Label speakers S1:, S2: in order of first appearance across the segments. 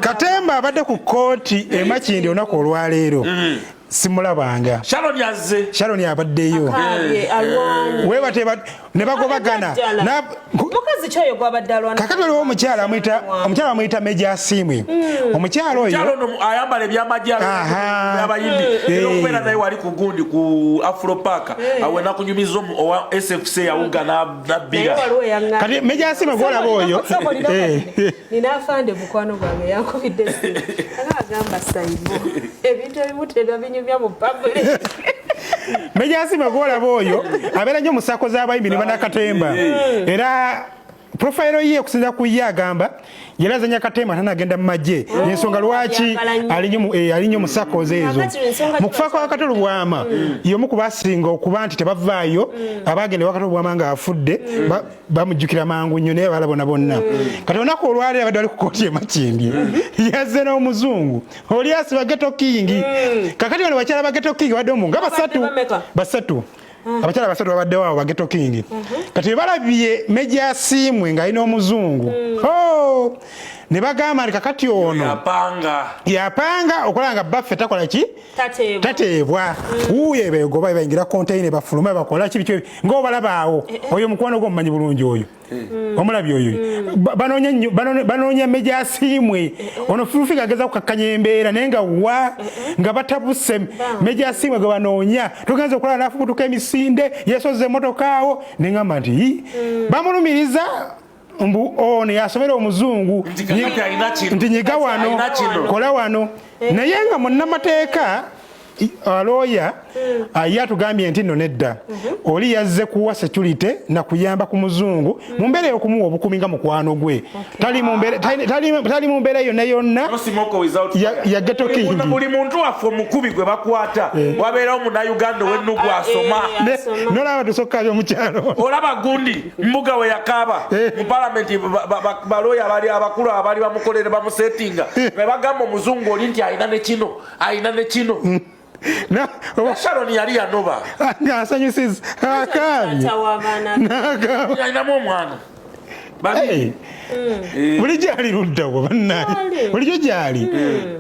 S1: Katemba abadde ku kkooti e Makindye olunaku olwaleero. Simulabanga.
S2: Sharon yazze.
S1: Sharon abaddeyo.
S3: Akaabye, alwanye.
S1: Webate ne bagobagana.
S3: Ddala. Mukazi ki oyo gwabadde alwana?
S1: Kakati waliwo omukyala amuyita, omukyala amuyita Meja Asiimwe. Omukyala oyo
S2: Omukyala ono ayambala ebyamagye abayimbi. Era okubeera naye wali ku gundi ku Afro Park. Awo nakunyumiza owa SFC yawuga n'abbira.
S3: Naye waliwo eyaŋŋamba.
S1: Kati Meja Asiimwe gw'olaba oyo.
S3: Soko lina kati. Nina afande mukwano gwange yankubidde essimu. Era agamba Saibo, ebintu ebimu tebabinyumya mu public.
S1: Meja Asiimwe gw'olaba oyo abeera nnyo mu ssaako z'abayimbi ne bannakatemba. Era profile ye okusinziira ku ye agamba yali azannya katemba tanagenda mu magye. Ensonga lwaki
S3: Ayagala nnyo.
S1: ali nnyo mu ssaako ezo.
S3: Kakati ensonga
S1: Mu kufa kwa Kato Lubwama, y'omu ku basinga okuba nti tebavaayo, abaagenda ewa Kato Lubwama ng'afudde, bamujjukira mangu nnyo naye abalala bonna bonna. Kati olunaku olwaleero abadde bali ku kkooti e Makindye. Yazze n'omuzungu. Oli asiba Ghetto King. Kakati bano bakyala ba Ghetto King badde omu nga basatu.
S3: Bameka?
S1: Basatu. Abakyala basatu babaddewo awo ba Ghetto King. Kati balabye Meja Asiimwe ng'alina omuzungu. Oh! Ne bagamba nti kakati ono
S2: Yapanga.
S1: Yapanga okulaba nga baffe takola ki?
S3: Tateebwa.
S1: Tateebwa. Wuuyo beegoba bayingira container bafuluma bakola ki biki ng'obalaba awo. Oyo mukwano gwo omumanyi bulungi oyo. Omulabye oyo. Banoonya nnyo, banoonya Meja Asiimwe. Ono Fulufiga ageza kukakkanya embeera naye nga wa nga batabuse. Meja Asiimwe gwe banoonya. Tugenze okulaba n'afubutuka emisinde, yeesozze emmotoka awo. Ne ŋŋamba nti, Yi. Bamulumiriza mbu ono yasomera omuzungu.
S2: Nti kakati alina kino.
S1: Nti nyiga wano,
S2: Alina kino.
S1: kola wano. Naye nga munnamateeka, lawyer, ye atugambye nti nno nedda. Oli yazze kuwa security na kuyamba ku muzungu mu mbeera ey'okumuwa obukuumi nga mukwano gwe. Tali mu mbeera, tali, tali, tali mu mbeera yonna yonna.
S2: No smoke without fire.
S1: Ya Ghetto King.
S2: Buli muntu waffe omukubi gwe bakwata. Wabeerawo munnayuganda ow'ennugu asoma.
S3: Asoma.
S1: N'olaba tusokka omukyalo.
S2: Olaba gundi mbuga we yakaaba. Mu palamenti balooya abali abakulu abali bamukolere bamusetinga. Ne bagamba omuzungu oli nti alina ne kino, alina ne kino.
S1: Na, oba-
S2: Sharon yali yanoba.
S1: Ng'asanyusiza. Akaabye.
S3: Taata w'abaana.
S1: N'akaaba.
S2: Yalinamu omwana. Babiri.
S1: Bulijjo ali ludda wo bannange.
S3: Ali.
S1: Bulijjo gy'ali.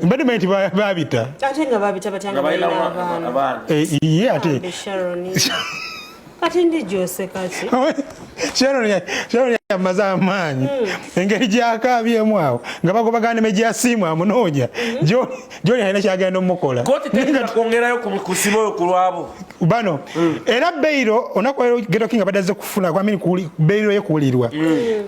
S1: Mbadde manyi nti baabita.
S3: Ate nga baabita batya nga
S2: Nga balina
S3: balina abaana.
S2: abaana.
S1: Ye ate.
S3: Bambi Sharon. Kati ndi gy'oseka ki?
S1: Sharon yamaze amaanyi. Engeri gy'akaabyemu awo nga bagobagana ne Meja Asiimwe amunoonya. Joli alina ky'agenda omukola.
S2: Kkooti tegenda kwongerayo ku siba oyo ku lwabo.
S1: Bano. Era beyiro olunaku lwaleero Ghetto King abadde azze kufuna, I mean, beyiro ye kuwulirwa.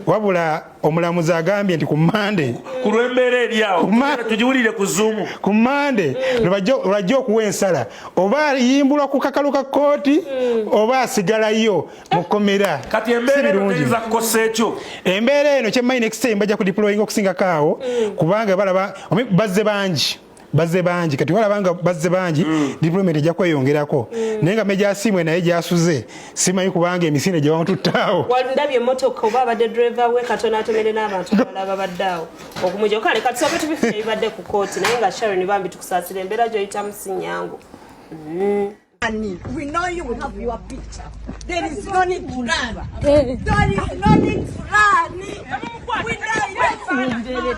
S1: Wabula omulamuzi agambye nti ku Mmande
S2: Ku lw'embeera eri awo, tugiwulire ku Zoom.
S1: Ku Mmande lwajja okuwa ensala oba ayimbulwa ku kakalu ka kkooti oba asigalayo mu kkomera.
S2: Kati embeera
S1: Si
S2: eno
S1: birungi.
S2: teyinza kukosa ekyo.
S1: Embeera eno kyemmanyi next time bajja kudeployinga okusingako awo, kubanga balaba, bazze bangi. Bazze bangi. Kati walaba nga bazze bangi, deployment ejja kweyongerako. Naye nga Meja Asiimwe naye gy'asuze, simanyi kubanga emisinde gye bamututte awo.
S3: Ndabye emmotoka oba abadde driver we katono atomere n'abantu abalala babadde awo okumujja. Kale kati sobe tubifuna ebibadde ku kkooti, naye nga Sharon bambi tukusaasira embeera gy'oyitamu si nnyangu.
S4: We know you, we have your picture. There is no need to run. There is no need to run. We know you. We know you.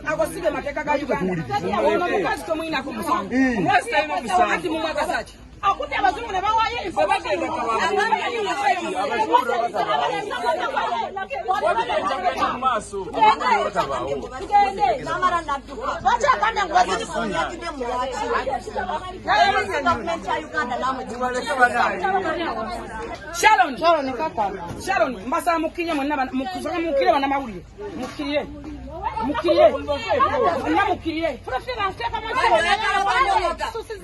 S5: Agosibe mateeka ga Uganda. Ono mukazi tomuyinako musango. Ati mumwagaza ki? Akutte abazungu ne bawayo information.
S4: Namara nadduka. Yagidde muwaki. Gavumenti ya Uganda namwe.
S5: Sharon, Sharon, mbasaba mukkirire mwenna mukkirire bannamawulire. Mukkirire. Mukkirire. Mwenna mukkirire.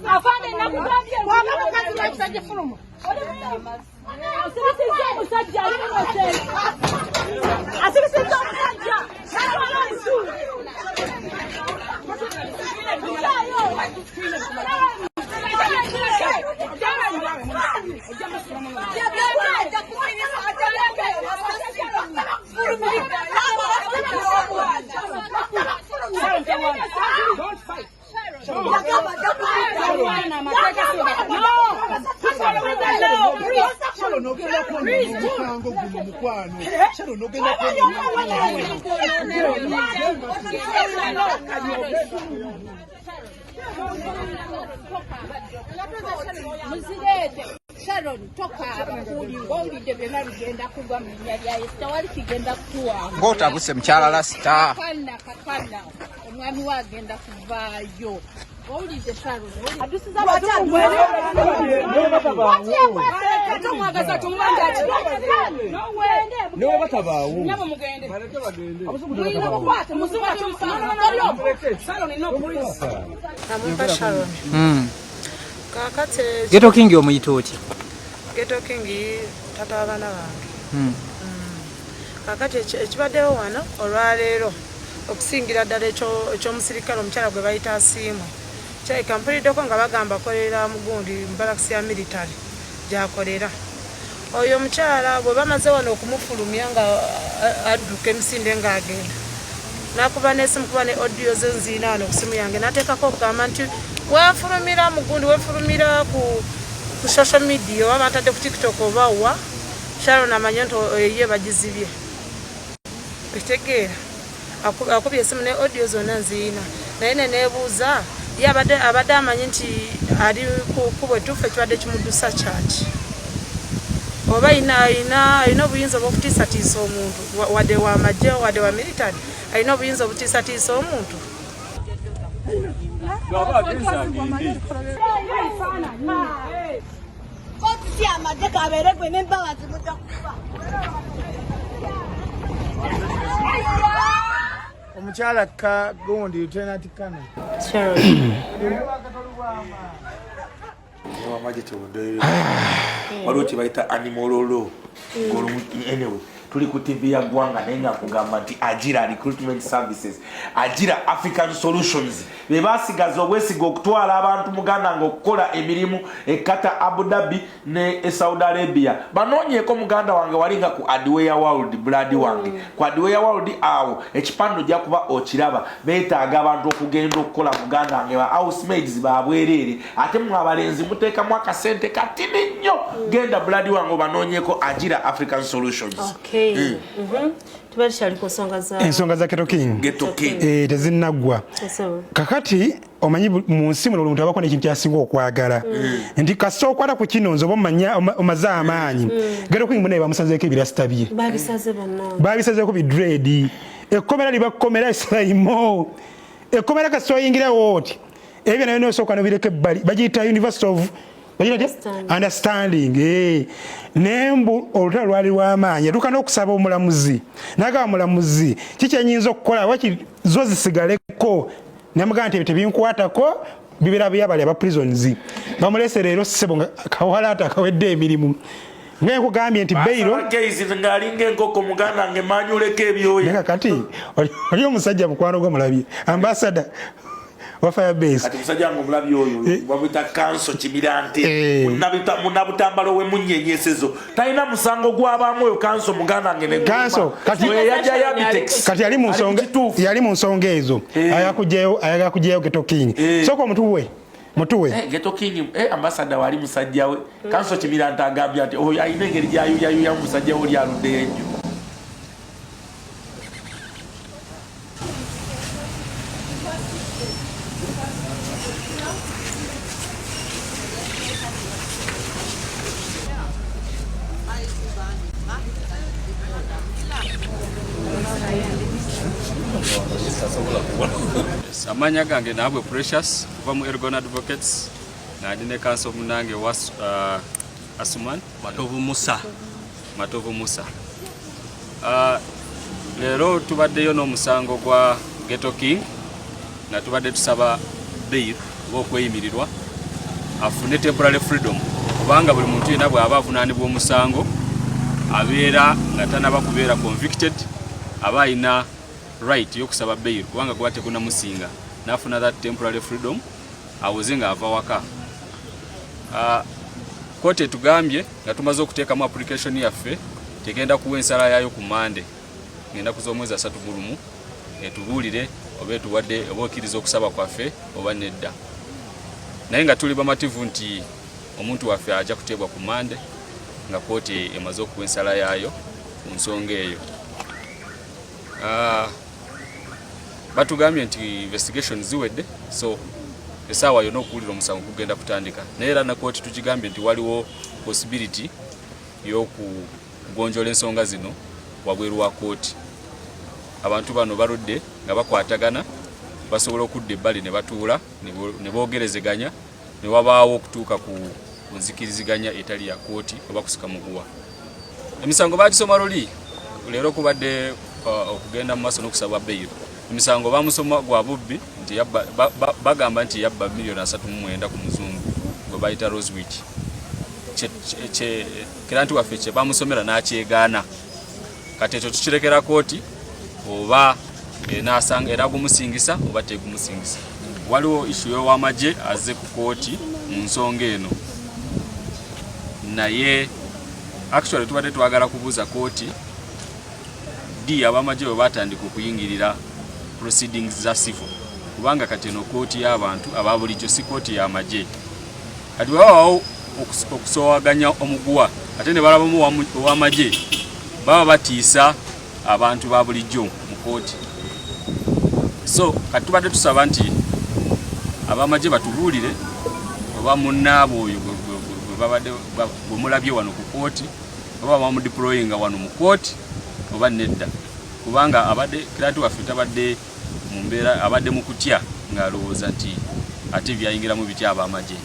S6: Afande nakugambye waba mukazi lwakisajja fuluma asibisizza omusajja ali innocent asibisizza omusajja natwala ensu.
S5: Don't fight. Talwana, amateeka si. No.
S7: Omusango guno mukwano Sharon ogenda
S6: Muzireete Sharon tokaaba kuli ng'owulidde byonna bigenda kugwa mu linnya lya Yesu tewali kigenda kutuwanga.
S8: Ng'otabuse mukyala Lasita.
S6: Kakana kakana omwami we agenda kuvaayo. Owulidde Sharon.
S3: Namumpa Sharon. Kakati
S9: Ghetto King omuyita otya?
S3: Ghetto King tata w'abaana bange. Kakati ekibaddewo wano olwaleero okusingira ddala ekyomusirikale omukyala gwe bayita Asiimwe. Kyalabika mpuliddeko nga bagamba akolera mugundi mu balakisi ya military gy'akolera. Oyo omukyala bwe bamaze wano okumufulumya nga adduka emisinde ng'agenda nakuba n'esimu kuba ne audio ze nziina wano ku simu yange n'ateekako okugamba nti wenfulumira mugundi wenfulumira ku ku social media oba bantadde ku tiktok oba wa Sharon amanye nti ye bagizibye. Okitegeera? Akubye esimu ne audio zonna nziyina naye neneebuuza ye abadde abadde amanyi nti ali ku kkubo ettuufu ekibadde kimuddusa kyaki oba alina alina alina obuyinza obw'okutiisatiisa omuntu wadde wa magye wadde wa military alina obuyinza obutiisatiisa omuntu.
S6: Kooti si amagye kabeere gwe n'embabazi mujja kufa.
S7: Omukyala ka gundi Lieutenant Colonel.
S2: Waliwo kye bayita animal law. Anyway, tuli ku TV ya ggwanga naye nga nkugamba nti Ajira Recruitment Services, Ajira African Solutions be basigaza obwesiga okutwala abantu muganda nga okukola emirimu e Qatar, Abu Dhabi ne e Saudi Arabia. Banoonyeeko muganda wange wali nga ku Adware World, blood wange ku Adware World awo ekipande ojja kuba okiraba. Beetaaga abantu okugenda okukola muganda wange ba housemaids babwereere, ate mwe abalenzi muteekamu akasente katini nnyo. Genda blood wange obanoonyeeko Ajira African Solutions.
S3: Okay. Tuba tukyali ku nsonga za
S1: ensonga za Ghetto King.
S2: Ghetto King.
S1: Tezinnaggwa. Kakati omanyi mu nsi muno buli muntu abako n'ekintu kyasinga okwagala nti kasita okwata ku kino nze oba omaze amaanyi. Ghetto King munaye bamusazeeko ebirasita bye.
S3: Babisaze bannange.
S1: Babisazeeko bidread. Ekkomera libakkomera esiraimo ekkomera kasita oyingirawo oti ebyo nayo nosooka nobireka ebbali bagiyita University of Understanding. Nembu olutalo lwali lw'amaanyi yatuuka n'okusaba omulamuzi n'agamba mulamuzi kikyenyinza okukola waki zo zisigaleko namugamba nti ebyo tebinkwatako bibeera byabali aba prisons bamulese leero ssebo nga kawala ate akawedde emirimu nga nkugambye nti bail
S2: ng'alinga enkoko muganda nge manyuleko ebyoya.
S1: Kati oli omusajja mukwano gwo mulabye ambassador wa Firebase.
S2: Kati musajja wange omulabi oyo bamuyita Kanso Kimirante munnabutambalo w'emunnyenyesezo talina musango gw'abaamu oyo Kanso muganda wange ne
S1: Kanso kati
S2: yajja ya Bitex
S1: kati yali mu nsonga yali mu nsonga ezo ayagala kugyeyo Ghetto King. Sooka omutuwe mutuwe
S2: Ghetto King ambassador wali musajja we Kanso Kimirante agambye ati oyo alina engeri gy'ayuyayuya musajja we oli aluddeyo ennyo.
S10: Amanya gange naabwe Precious kuva mu Ergon Advocates nga ndi ne kanso munange wa Asuman
S11: Matovu Musa.
S10: Matovu Musa. Leero tubaddeyo n'omusango gwa Ghetto King nga tubadde tusaba bail oba okweyimirirwa afune temporary freedom kubanga buli muntu yenna bw'aba avunaanibwa omusango abeera nga tanaba kubeera convicted aba alina right y'okusaba bail kubanga guba tegunamusinga n'afuna that temporary freedom awoze ng'ava waka. Kooti etugambye nga tumaze okuteekamu application yaffe tegenda kuwa ensala yaayo ku Mande ng'ennaku z'omwezi 31 etubuulire oba etuwadde oba okkiriza okusaba kwaffe oba nedda, naye nga tuli bamativu nti omuntu waffe ajja kuteebwa ku Mande. nga kooti emaze okuwa ensala yaayo ku nsonga eyo. Batugambye nti investigation ziwedde, so esaawa yonna okuwulira omusango gugenda kutandika, naye era na kooti tugigambye nti waliwo possibility y'okugonjoola ensonga zino wabweru wa kooti. Abantu bano baludde nga bakwatagana, basobola okudda ebbali ne batuula ne boogerezeganya ne wabaawo okutuuka ku nzikiriziganya etali ya kooti oba kusika muguwa. Emisango bagisoma luli, leero kubadde okugenda mu maaso n'okusaba beyiro. Emisango bamusoma gwa bubbi nti bagamba nti yabba 39 miliyoni ku muzungu gwe bayita Rosewich. Client waffe kye bamusomera n'akyegaana. Kati ekyo tukirekera kooti oba enasanga era gumusingisa oba tegumusingisa. Waliwo issue y'owamagye azze ku kooti mu nsonga eno, naye actually tubadde twagala kubuuza kooti ddi abamagye bwe batandika okuyingirira proceedings za civil, kubanga kati eno kooti y'abantu aba bulijjo, si kooti y'amagye. Kati bwe babawo okusowaganya omuguwa ate ne balabamu ow'amagye, baba batiisa abantu ba bulijjo mu kooti. So kati tubadde tusaba nti abamagye batubuulire oba munnaabwe oyo gwe babadde gwe mulabye wano ku kooti oba bamudeployinga wano mu kooti oba nedda, kubanga abadde client waffe tabadde mu mbeera, abadde mu kutya ng'alowooza nti ate byayingiramu bitya ab'amagye.